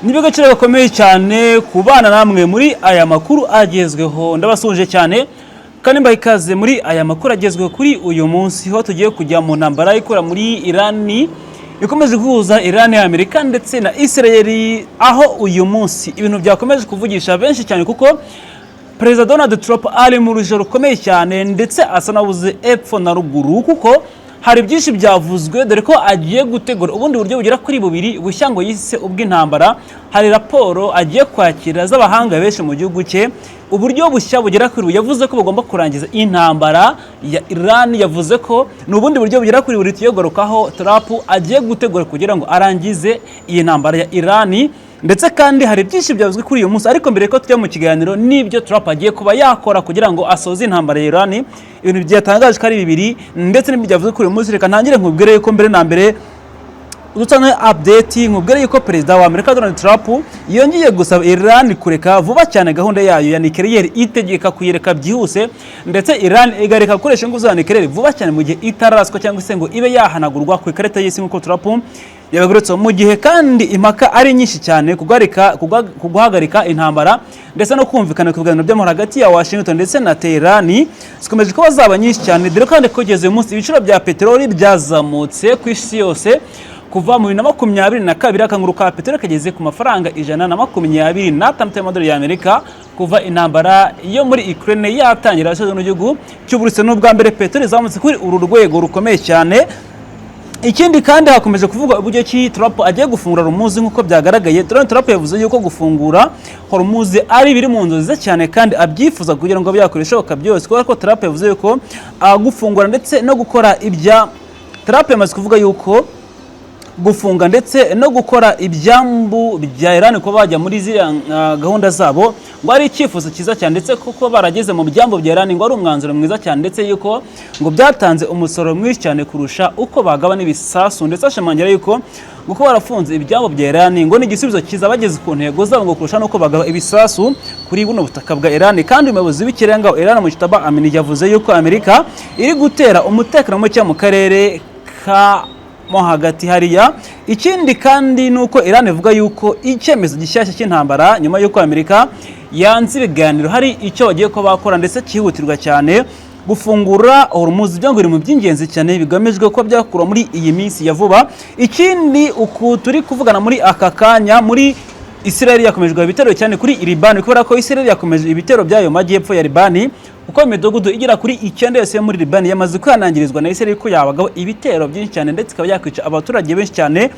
Ni iby'agaciro gakomeye cyane kubana namwe muri aya makuru agezweho. Ndabasuhuje cyane kandi mbaha ikaze muri aya makuru agezweho kuri uyu munsi, aho tugiye kujya mu ntambara ikora muri Irani, ikomeje guhuza Irani, Amerika ndetse na Israel, aho uyu munsi ibintu byakomeje kuvugisha benshi cyane, kuko Perezida Donald Trump ari mu rujijo rukomeye cyane, ndetse asa n'abuze epfo na ruguru, kuko hari byinshi byavuzwe, dore ko agiye gutegura ubundi buryo bugera kuri bubiri bushya ngo yise ubw'intambara. Hari raporo agiye kwakira z'abahanga benshi mu gihugu cye, uburyo bushya bugera kuri bubiri yavuze ko bugomba kurangiza intambara ya Iran. Yavuze ko ni ubundi buryo bugera kuri bubiri tugiye kugarukaho Trump agiye gutegura kugira ngo arangize iyi ntambara ya Iran. Ndetse kandi hari byinshi byavuzwe kuri uyu munsi, ariko mbere ko tujya mu kiganiro n'ibyo Trump agiye kuba yakora kugira ngo asoze intambara ya Iran, ibintu byatangaje ko ari bibiri ndetse n'ibyo byavuzwe kuri uyu munsi, reka ntangire nkubwire yuko mbere na mbere dutange update, nkubwire yuko Perezida wa Amerika Donald Trump yongeye gusaba Iran kureka vuba cyane gahunda yayo ya nucléaire, itegeka kuyireka byihuse, ndetse Iran igareka gukoresha ingufu za nucléaire vuba cyane mu gihe itararaswa cyangwa se ngo ibe yahanagurwa ku ikarita y'isi, nk'uko Trump yabagarutseho. Mu gihe kandi impaka ari nyinshi cyane ku guhagarika intambara ndetse no kumvikana ku biganiro by'amahoro hagati ya Washington ndetse na Tehran zikomeje kuba zaba nyinshi cyane, dore kandi kugeza uyu munsi ibiciro bya peteroli byazamutse ku isi yose. Kuva mu 2022 akanguru ka peteroli kageze ku mafaranga 126 y'amadolari y'Amerika. Kuva intambara yo muri Ukraine yatangira yashyizwe n'igihugu cy'Uburusiya, n'ubwa mbere peteroli zamutse kuri uru rwego rukomeye cyane. Ikindi kandi, hakomeje kuvugwa uburyo ki Trump agiye gufungura Hormuz. Nk'uko byagaragaye, Donald Trump yavuze yuko gufungura Hormuz ari biri mu nzozi ze cyane kandi abyifuza kugira ngo abe yakora ibishoboka byose, kubera ko Trump yavuze yuko gufungura ndetse no gukora ibya Trump yamaze kuvuga yuko gufunga ndetse no gukora ibyambu bya Iran, kuba bajya muri ziriya gahunda zabo, ngo ari icyifuzo cyiza cyane, ndetse kuko barageze mu byambu bya Iran ngo ari umwanzuro mwiza cyane, ndetse yuko ngo byatanze umusaruro mwinshi cyane kurusha uko bagabana ibisasu. Ndetse ashimangira yuko ngo kuba barafunze ibyambu bya Iran ngo ni igisubizo cyiza bageze ku ntego zabo, ngo kurusha nuko bagaba ibisasu kuri buno butaka bwa Iran. Kandi umuyobozi w'ikirenga wa Iran, Mujtaba Khamenei, yavuze yuko Amerika iri gutera umutekano muke mu karere ka mo hagati hariya. Ikindi kandi ni uko Iran ivuga yuko icyemezo gishyashya cy'intambara nyuma y'uko Amerika yanze ibiganiro, hari icyo bagiye kuba bakora ndetse cyihutirwa cyane. Gufungura Hormuz byo ngo biri mu by'ingenzi cyane bigamijwe kuba byakurwa muri iyi minsi ya vuba. Ikindi, uku turi kuvugana muri aka kanya, muri Israel yakomeje ibitero cyane kuri Libani, kubera ko Israel yakomeje ibitero byayo mu majyepfo ya Libani, kuko imidugudu igera kuri 9 yose yo muri Libani yamaze kwihanangirizwa na Israel ko yabagaho ibitero byinshi cyane, ndetse ikaba yakwica abaturage benshi cyane.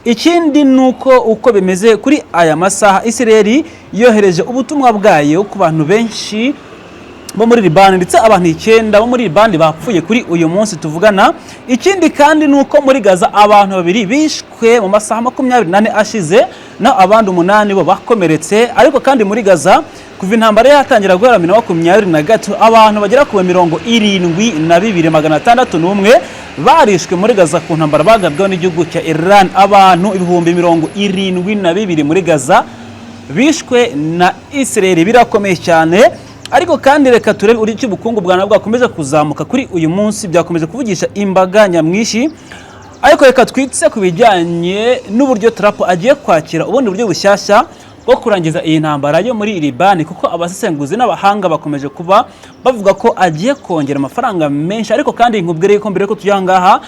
Ikindi ni uko uko bimeze kuri aya masaha, Israel yohereje ubutumwa bwayo ku bantu benshi bo muri Libani, ndetse abantu 9 bo muri Libani bapfuye kuri uyu munsi tuvugana. Ikindi kandi ni uko muri Gaza abantu babiri bishwe mu masaha 24 ashize, naho abandi 8 bo bakomeretse. Ariko kandi muri Gaza, kuva intambara yatangira guhera 2023, abantu bagera ku 72,601 barishwe muri Gaza ku ntambara bagabweho n'igihugu cya Iran. Abantu 72,000 muri Gaza bishwe na Israel, birakomeye cyane. Ariko kandi reka turebe uburyo ubukungu bwa nabwo bwakomeje kuzamuka kuri uyu munsi, byakomeje kuvugisha imbaga nyamwinshi. Ariko reka twitse ku bijyanye n'uburyo Trump agiye kwakira ubundi buryo bushyashya bwo kurangiza iyi ntambara yo muri Libani, kuko abasesenguzi n'abahanga bakomeje kuba bavuga ko agiye kongera amafaranga menshi. Ariko kandi nkubwire yuko mbere ko tujya aha ngaha,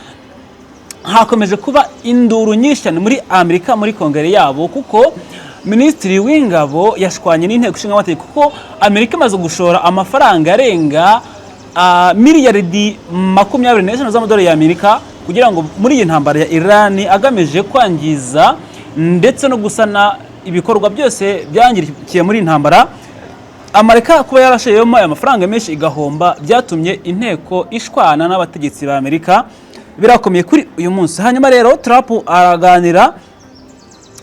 hakomeje kuba induru nyinshi cyane muri Amerika, muri Kongere yabo, kuko Minisitiri w'Ingabo yashwanye n'Inteko Ishinga Amategeko, kuko Amerika imaze gushora amafaranga arenga miliyaridi 25 z'amadolari y'Amerika kugira ngo muri iyi ntambara ya Iran, agamije kwangiza ndetse no gusana ibikorwa byose byangirikiye muri iyi ntambara. Amerika kuba yarashoyemo aya mafaranga menshi igahomba, byatumye inteko ishwana n'abategetsi ba Amerika, birakomeye kuri uyu munsi. Hanyuma rero Trump araganira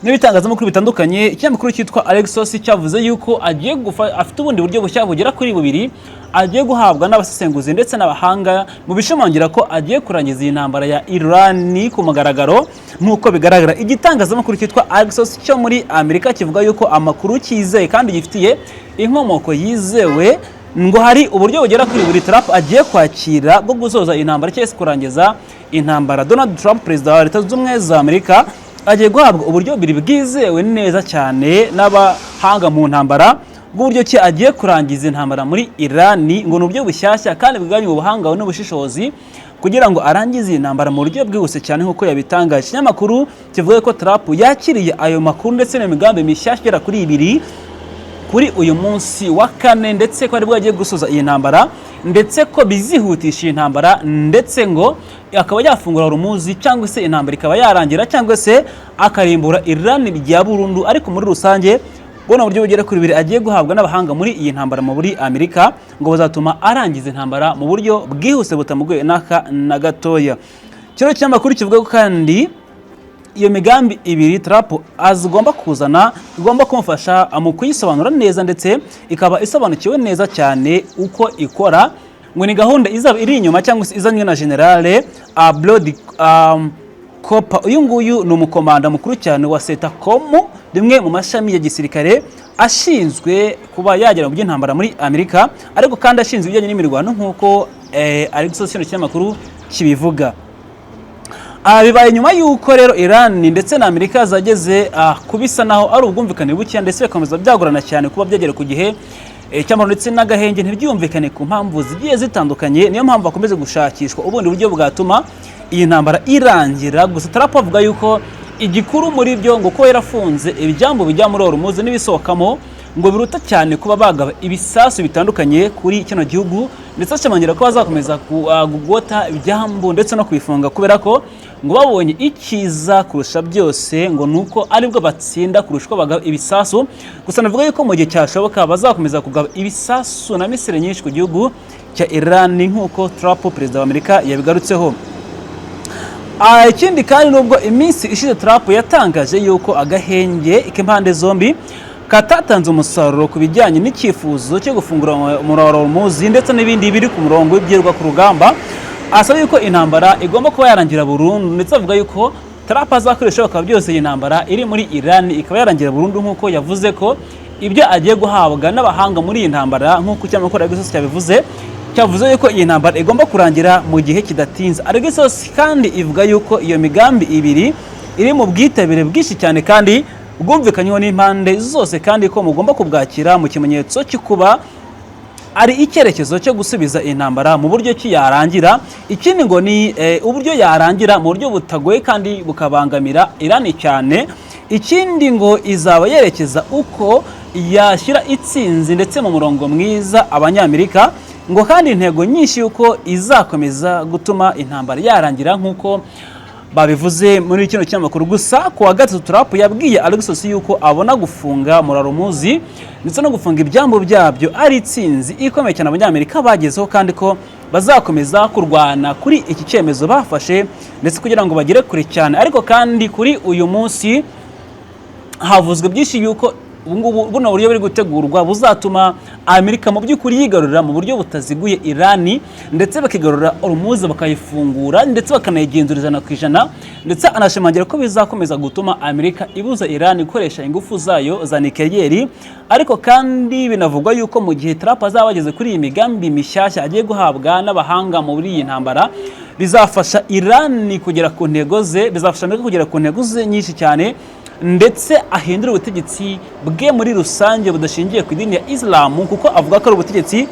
n'ibitangazamakuru bitandukanye. Ikinyamakuru cyitwa Axios cyavuze yuko agiye afite ubundi buryo bushya bugera kuri bubiri agiye guhabwa n'abasesenguzi ndetse n'abahanga mu bishimangira ko agiye kurangiza iyi ntambara ya Iran ku mugaragaro. Nk'uko bigaragara, igitangazamakuru cyitwa Axios cyo muri Amerika kivuga yuko amakuru cyizeye kandi gifitiye inkomoko yizewe, ngo hari uburyo bugera kuri buri Trump agiye kwakira bwo gusoza intambara cyangwa se kurangiza intambara. Donald Trump, perezida wa Leta Zunze Ubumwe za Amerika. Agiye guhabwa uburyo bubiri bwizewe neza cyane n'abahanga mu ntambara bw'uburyo ki agiye kurangiza intambara muri Irani. Ngo ni uburyo bushyashya kandi bwiganye ubuhanga n'ubushishozi kugira ngo arangize iyi ntambara mu buryo bwihuse cyane, nk'uko yabitangaje. Ikinyamakuru kivuga ko Trump yakiriye ayo makuru ndetse n'imigambi mishyashya igera kuri ibiri kuri uyu munsi wa kane, ndetse ko aribwo agiye gusoza iyi ntambara, ndetse ko bizihutisha iyi ntambara, ndetse ngo akaba yafungura Hormuz cyangwa se intambara ikaba yarangira, cyangwa se akarimbura Iran bya burundu. Ariko muri rusange, buno buryo bugera kuri bibiri agiye guhabwa n'abahanga muri iyi ntambara muri Amerika ngo buzatuma arangiza intambara mu buryo bwihuse butamugoye n'aka na gatoya. Kino kinyamakuru kivuga ko kandi iyo migambi ibiri Trump azigomba kuzana igomba kumufasha mu kuyisobanura neza, ndetse ikaba isobanukiwe neza cyane uko ikora. Ngo ni gahunda izaba iri inyuma cyangwa se izanywe na Generale Brad Cooper. Uyu nguyu ni umukomanda mukuru cyane wa CENTCOM, rimwe mu mashami ya gisirikare ashinzwe kuba yagera mu by'intambara muri Amerika, ariko kandi ashinzwe ibijyanye n'imirwano, nk'uko ari gusoza kino kinyamakuru kibivuga. Bibaye nyuma y'uko rero Iran ndetse na Amerika zageze kubisa naho ari ubwumvikane buke, ndetse bikomeza byagorana cyane kuba byagera ku gihe cy'amahoro ndetse n'agahenge, ntibyumvikane ku mpamvu zigiye zitandukanye. Niyo mpamvu hakomeze gushakishwa ubundi buryo bwatuma iyi ntambara irangira. Gusa Trump avuga yuko igikuru muri byo ngo kuba yarafunze ibyambu bijya muri Hormuz n'ibisohokamo ngo biruta cyane kuba bagaba ibisasu bitandukanye kuri kino gihugu, ndetse ashimangira ko bazakomeza kugota ibyambu ndetse no kubifunga, kubera ko ngo babonye icyiza kurusha byose ngo nuko aribwo batsinda kurusha uko bagaba ibisasu. Gusa navuga yuko mu gihe cyashoboka bazakomeza kugaba ibisasu na misile nyinshi ku gihugu cya Iran, nk'uko Trump, perezida wa Amerika, yabigarutseho. Ikindi kandi, nubwo iminsi ishize Trump yatangaje yuko agahenge k'impande zombi katatanze umusaruro ku bijyanye n'icyifuzo cyo gufungura umuyoboro Hormuz ndetse n'ibindi biri ku murongo w'ibyirwa ku rugamba, asaba yuko intambara igomba kuba yarangira burundu, ndetse avuga yuko Trump azakora ibishoboka byose iyi ntambara iri muri Iran ikaba yarangira burundu, nk'uko yavuze ko ibyo agiye guhabwa n'abahanga muri iyi ntambara, nk'uko ikinyamakuru Axios cyabivuze, cyavuze yuko iyi ntambara igomba kurangira mu gihe kidatinze. Axios kandi ivuga yuko iyo migambi ibiri iri mu bwitabire bwinshi cyane kandi bwumvikanyweho n'impande zose, kandi ko mugomba kubwakira mu kimenyetso cyo kuba ari icyerekezo cyo gusubiza intambara mu buryo ki yarangira. Ikindi ngo ni uburyo yarangira mu buryo butagoye kandi bukabangamira Irani cyane. Ikindi ngo izaba yerekeza uko yashyira itsinzi ndetse mu murongo mwiza Abanyamerika, ngo kandi intego nyinshi yuko izakomeza gutuma intambara yarangira, nk'uko babivuze muri kino kinyamakuru. Gusa ku wa gatatu, Trump yabwiye Axios yuko abona gufunga Hormuz ndetse no gufunga ibyambu byabyo ari itsinzi ikomeye cyane Abanyamerika bagezeho, kandi ko bazakomeza kurwana kuri iki cyemezo bafashe ndetse kugira ngo bagere kure cyane. Ariko kandi kuri uyu munsi havuzwe byinshi yuko ubungubu buno buryo buri gutegurwa buzatuma Amerika mu by'ukuri yigarurira mu buryo butaziguye Irani, ndetse bakigarurira Hormuz, bakayifungura ndetse bakanayigenzura 100%. Ndetse anashimangira ko bizakomeza gutuma Amerika ibuza Irani gukoresha ingufu zayo za nucléaire. Ariko kandi binavugwa yuko mu gihe Trump azaba ageze kuri iyi migambi mishyashya agiye guhabwa n'abahanga muri iyi ntambara, bizafasha Irani kugera ku ntego ze, bizafasha Amerika kugera ku ntego ze nyinshi cyane, ndetse ahindura ubutegetsi bwe muri rusange budashingiye ku idini ya Isilamu, kuko avuga ko ari ubutegetsi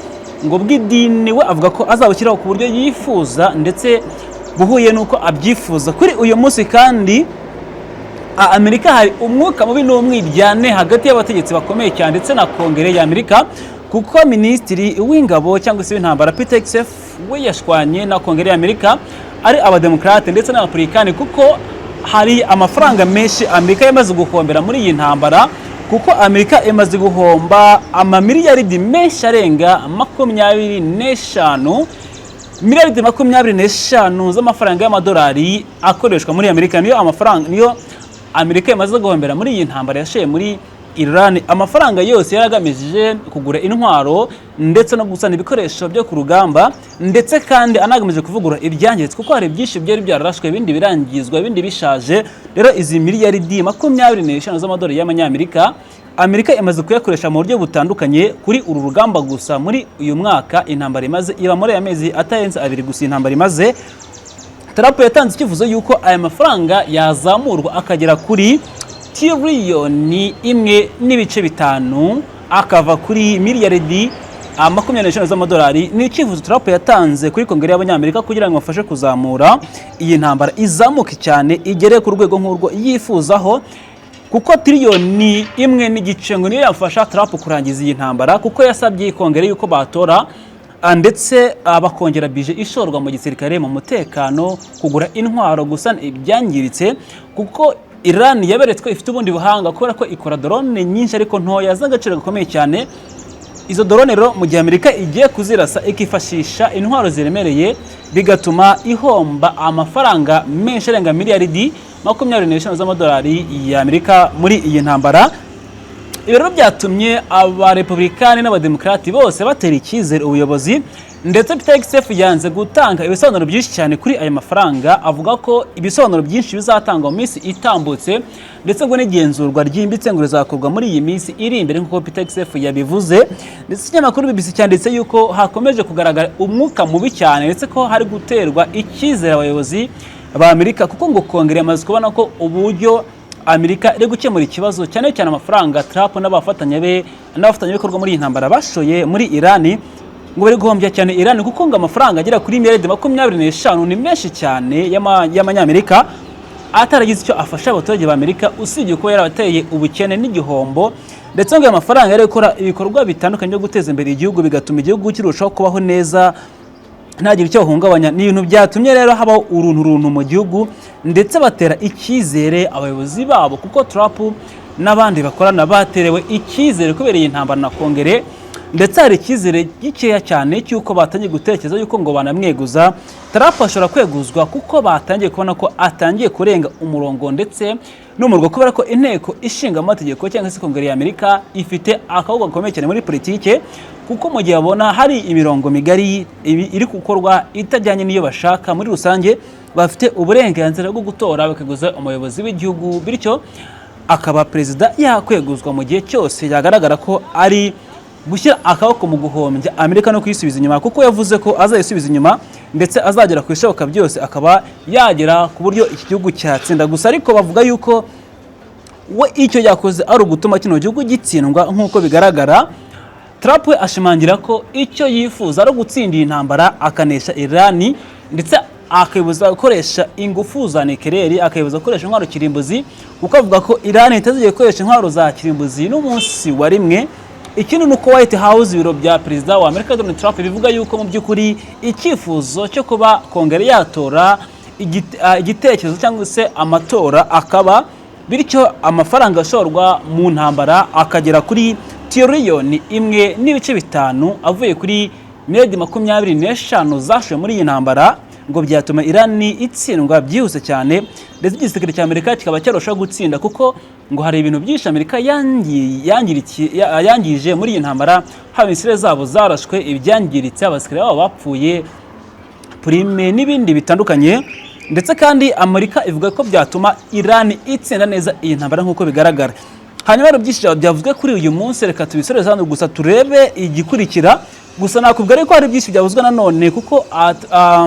ngo bw'idini. We avuga ko azabushyiraho ku buryo yifuza ndetse buhuye n'uko abyifuza. Kuri uyu munsi kandi, Amerika hari umwuka mubi n'umwiryane hagati y'abategetsi bakomeye cyane ndetse na Kongere ya Amerika, kuko minisitiri w'ingabo cyangwa se w'intambara Pete Hegseth we yashwanye na Kongere ya Amerika, ari Abademokarate ndetse n'Abarepubulikani, kuko hari amafaranga menshi Amerika yamaze guhombera muri iyi ntambara, kuko Amerika imaze guhomba amamiliyaridi menshi arenga 25, miliyaridi 25 z'amafaranga y'amadolari akoreshwa muri Amerika. Niyo amafaranga niyo Amerika imaze guhombera muri iyi ntambara yashoye muri Iran. Amafaranga yose yari agamije kugura intwaro ndetse no gusana ibikoresho byo ku rugamba, ndetse kandi anagamije kuvugurura ibyangiritse, kuko hari byinshi byari byararashwe, ibindi birangizwa, ibindi bishaje. Rero izi miliyaridi 25 z'amadolari y'Amanyamerika, Amerika imaze kuyakoresha mu buryo butandukanye kuri uru rugamba gusa muri uyu mwaka intambara imaze iba, muri aya mezi atarenze 2 gusa intambara imaze. Trump yatanze icyifuzo yuko aya mafaranga yazamurwa akagera kuri 1.5 tiriyoni, akava kuri miliyaridi 25 z'amadolari. Ni icyifuzo Trump yatanze kuri Kongere y'Abanyamerika kugira ngo bafashe kuzamura iyi ntambara, izamuke cyane, igere ku rwego nk'urwo yifuzaho, kuko 1.5 tiriyoni ngo niyo yafasha Trump kurangiza iyi ntambara, kuko yasabye Kongere yuko batora ndetse bakongera budget ishorwa mu gisirikare, mu mutekano, kugura intwaro, gusa ibyangiritse, kuko Iran yaberetswe ifite ubundi buhanga, kubera ko ikora drone nyinshi ariko ntoya z'agaciro gakomeye cyane. Izo drone rero, mu gihe Amerika igiye kuzirasa ikifashisha intwaro ziremereye, bigatuma ihomba amafaranga menshi arenga miliyaridi 25 z'amadolari y'Amerika muri iyi ntambara. Ibi rero byatumye Abarepublikani n'Abademokarati bose batera icyizere ubuyobozi, ndetse Peter Hegseth yanze gutanga ibisobanuro byinshi cyane kuri aya mafaranga, avuga ko ibisobanuro byinshi bizatangwa mu minsi itambutse, ndetse ngo n'igenzurwa ryimbitse ngo rizakorwa muri iyi minsi iri imbere, nk'uko Peter Hegseth yabivuze. Ndetse ikinyamakuru BBC cyanditse yuko hakomeje kugaragara umwuka mubi cyane, ndetse ko hari guterwa icyizere abayobozi ba Amerika, kuko ngo Kongere yamaze kubona ko uburyo Amerika iri gukemura ikibazo, cyane cyane amafaranga Trump n'abafatanya be n'abafatanyabikorwa muri iyi ntambara bashoye muri Irani, ngo bari guhombya cyane Irani, kuko ngo amafaranga agera kuri miliyaridi 25 ni menshi cyane y'amanyamerika ataragize icyo afasha abaturage ba Amerika, usibye kuba yarabateye ubukene n'igihombo. Ndetse ngo aya mafaranga yari gukora ibikorwa bitandukanye byo guteza imbere igihugu, bigatuma igihugu kirushaho kubaho neza, ntagire icyo bahungabanya. Ni ibintu byatumye rero habaho uruntu runtu mu gihugu, ndetse batera icyizere abayobozi babo, kuko Trump n'abandi bakorana baterewe icyizere kubera iyi ntambara na Kongere, ndetse hari icyizere gikeya cyane cy'uko batangiye gutekereza yuko ngo banamweguza. Trump ashobora kweguzwa kuko batangiye kubona ko atangiye kurenga umurongo ndetse n'umurwa, kubera ko Inteko Ishinga Amategeko cyangwa se Kongere y'Amerika ifite akaboko gakomeye cyane muri politike, kuko mu gihe babona hari imirongo migari iri gukorwa itajyanye n'iyo bashaka muri rusange, bafite uburenganzira bwo gutora bakeguza umuyobozi w'igihugu, bityo akaba perezida yakweguzwa mu gihe cyose yagaragara ko ari gushyira akaboko mu guhombya Amerika no kuyisubiza inyuma, kuko yavuze ko azayisubiza inyuma, ndetse azagera ku bishoboka byose akaba yagera ku buryo iki gihugu cyatsinda. Gusa ariko bavuga yuko we icyo yakoze ari ugutuma kino gihugu gitsindwa nk'uko bigaragara. Trump we ashimangira ko icyo yifuza ari ugutsinda iyi ntambara, akanesha Irani, ndetse akayibuza gukoresha ingufu za nucléaire, akayibuza gukoresha intwaro kirimbuzi, kuko avuga ko Irani itazigiye gukoresha intwaro za kirimbuzi n'umunsi wa rimwe. Ikindi ni uko White House, ibiro bya perezida wa Amerika Donald Trump, bivuga yuko mu by'ukuri icyifuzo cyo kuba Kongere yatora igitekerezo cyangwa se amatora akaba, bityo amafaranga ashorwa mu ntambara akagera kuri 1.5 tiriyoni avuye kuri miliyari 25 zashowe muri iyi ntambara, ngo byatuma Irani itsindwa byihuse cyane, ndetse igisirikare cya Amerika kikaba cyarushaho gutsinda, kuko ngo hari ibintu byinshi Amerika yangije muri iyi ntambara, haba missile zabo zarashwe, ibyangiritse, abasirikare babo bapfuye, prime n'ibindi bitandukanye. Ndetse kandi Amerika ivuga ko byatuma Iran itsinda neza iyi ntambara nk'uko bigaragara. Hanyuma rero, byinshi byavuzwe kuri uyu munsi reka tubisoreze hano, gusa turebe igikurikira. Gusa nakubwira ko hari byinshi byavuzwe nanone, kuko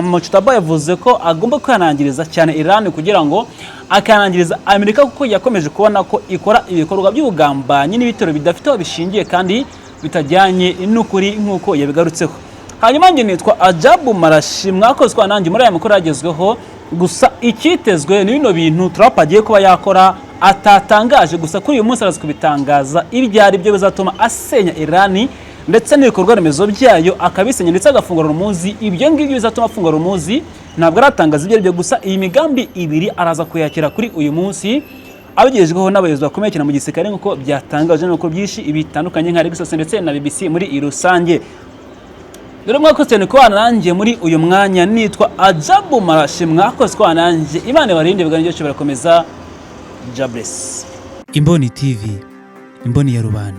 Mojtaba yavuze ko agomba kwihanangiriza cyane Iran kugira ngo akanangiriza Amerika, kuko yakomeje kubona ko ikora ibikorwa by'ubugambanyi n'ibitero bidafite aho bishingiye kandi bitajyanye n'ukuri, nk'uko yabigarutseho. Hanyuma njye nitwa Ajabu Marashi, mwakozwe nanjye muri aya makuru yagezweho. Gusa icyitezwe ni bino bintu Trump agiye kuba yakora atatangaje, gusa kuri uyu munsi araza kubitangaza ibyo ari byo bizatuma asenya Irani, ndetse n'ibikorwa remezo byayo akabisenya, ndetse agafungura Hormuz. Ibyo ngibyo bizatuma afungura Hormuz ntabwo aratangaza ibyo ari byo, gusa iyi migambi ibiri araza kuyakira kuri uyu munsi abigejweho n'abayobozi bakomeye cyane mu gisirikare, nk'uko byatangaje n'uko byinshi bitandukanye nka Axios ndetse na BBC muri rusange. Rero mwakoze cyane kubana nanjye muri uyu mwanya, nitwa Ajabu Marashi, mwakoze kubana nanjye. Imana ibarinde, ibiganiro byacu birakomeza. Jabless. Imboni TV, imboni ya rubanda.